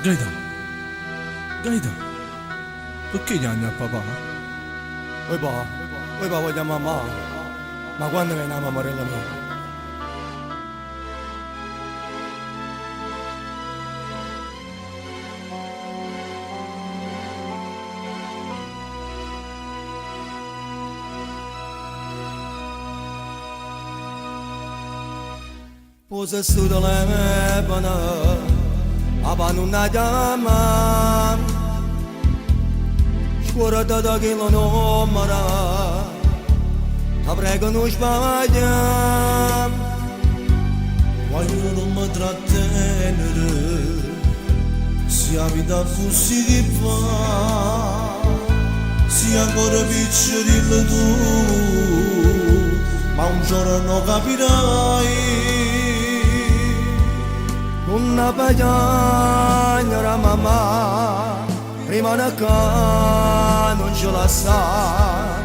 Gaetà, Gaetà, pecché chiagne a papà? Oi pà, oi pà voglio a mammà, ma quanno vene 'a mammarella mia? Posa stu telefono, papà nun 'a chiamma. Scuordate chillo nummero, te prego nun sbaglià. Guagliò nun me trattenere, si 'a vita accussì che fa, si ancora piccerillo tu, ma un giorno capirai. Nun 'a fa chiagnere a mammà, rimane ccà, nun ce lassà,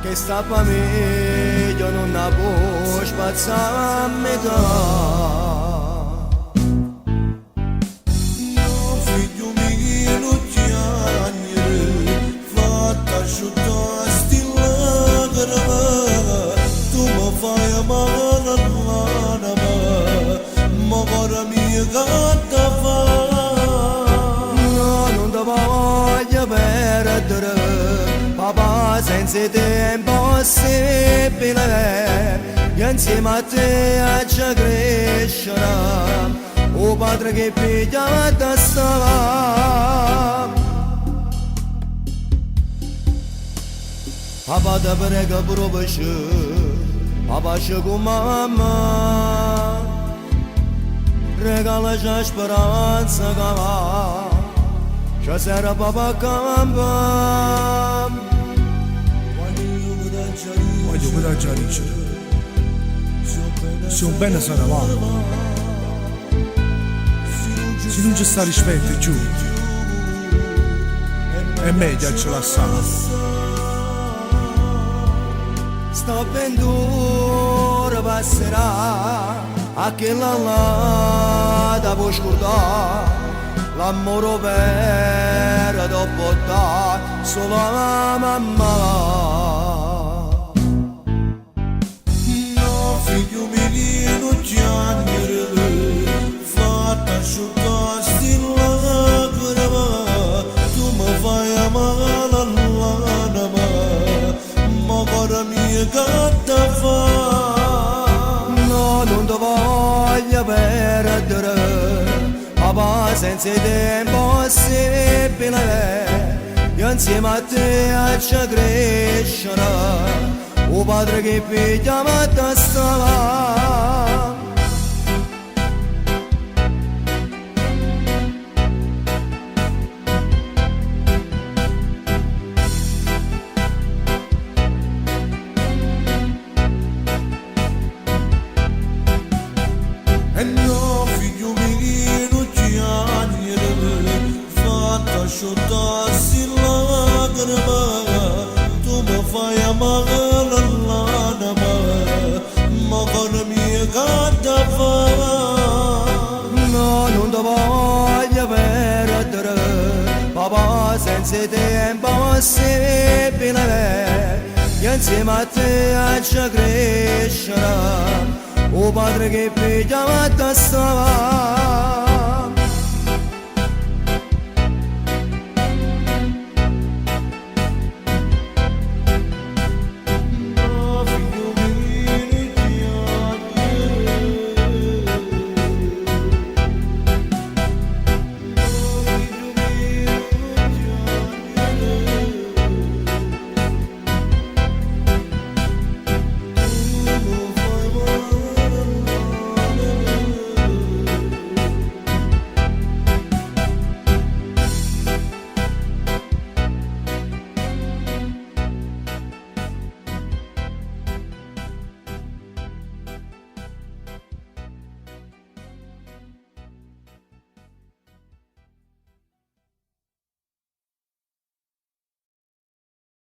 chesta famiglia nun 'a può spezzà a metà. No, figlio mio, nun chiagnere, fatte asciuttà 'sti lacrime, tu me faje male all'anema, ma 'o core mio che te fa? No, nun te voglio perdere, papà, senza 'e te è impossibile, io insieme a te aggia crescere, 'o padre che figlia adda sta. Papà te prego pruovece, papà cu mammà, regalace 'a speranza ca ce serve pe campà. Guagliò, che t'aggia dicere? Si 'o bene se ne va, si nun ce sta rispetto cchiù, è meglio a ce lassà. Sta avventura passerà, a chella là te può scurdà, l'ammore overo t' 'o po' dà solo 'a mammà. No, figlio mio, nun chiagnere, fatte asciuttà 'sti lacrime, tu me faje male all'anema, ma 'o core mio che te fa? No, nun te voglio perdere, papà, senza 'e te è impossibile, io insieme a te aggia crescere, 'o padre che figlia adda sta. E no, figlio mio, nun chiagnere, fatte asciuttà 'sti lacrime, tu me faje male all'anema, ma 'o core mio che te fa? No, nun te voglio perdere, papà, senza 'e te è impossibile, io insieme a te aggia crescere, 'o padre che figlia adda sta.